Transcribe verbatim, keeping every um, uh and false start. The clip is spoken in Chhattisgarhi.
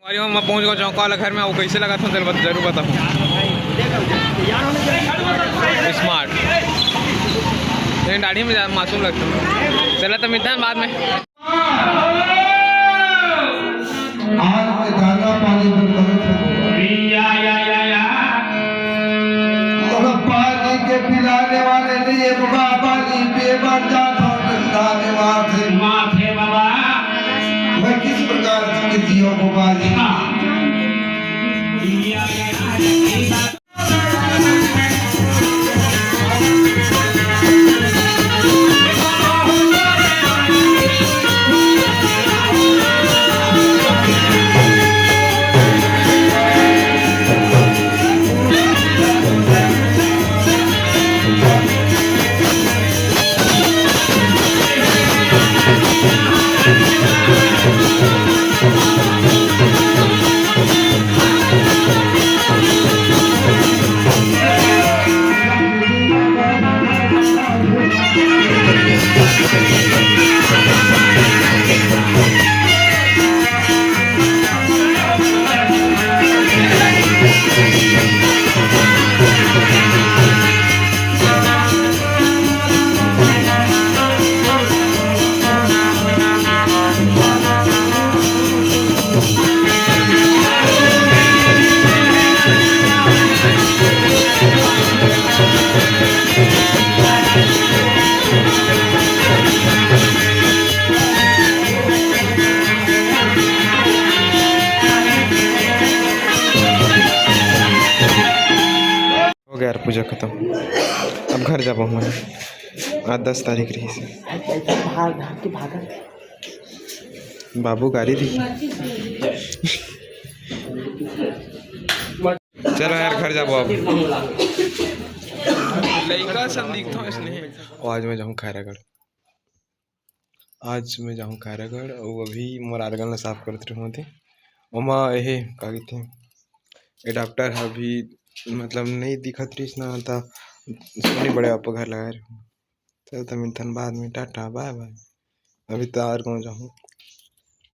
अरे, मैं पहुंच गया चौंका वाला घर में। वो कैसे लगा था, चल बत-, जरूर बताऊँ। स्मार्ट, लेकिन दाढ़ी में ज्यादा मासूम लगता हूँ। चला तो मिलता है बाद में। आज के दाना पानी पर बहुत हो। या, या, या, या। और पानी के पिलाने वाले नहीं है बाबा, पानी पे बन जाता हूँ गंगा में माथे। माथे बाबा। मैं किस प्रकार के जीवों को पाली। हाँ। हो गया यार पूजा खत्म। अब घर जाबो हमन। आज दस तारीख रहिस। भाग, भाग के भागल। बाबू गाड़ी दी। चलो यार, घर जाबो अब। लइका सन दिखत हो इसने। ओ, आज मैं जाहूँ खैरागढ़। आज मैं जाहूँ खैरागढ़, अउ अभी मोर आर्गन ला साफ करत रहूँ ओदे। ओमा एहे, का कहिथे, adapter ह अभी, मतलब, नइ दिखत रहिस ना, त सोनी बड़े पापा घर लगाए रहूँ। चल, त मिलथन बाद में, टाटा, bye bye। अभी त आर्गन जाहूँ।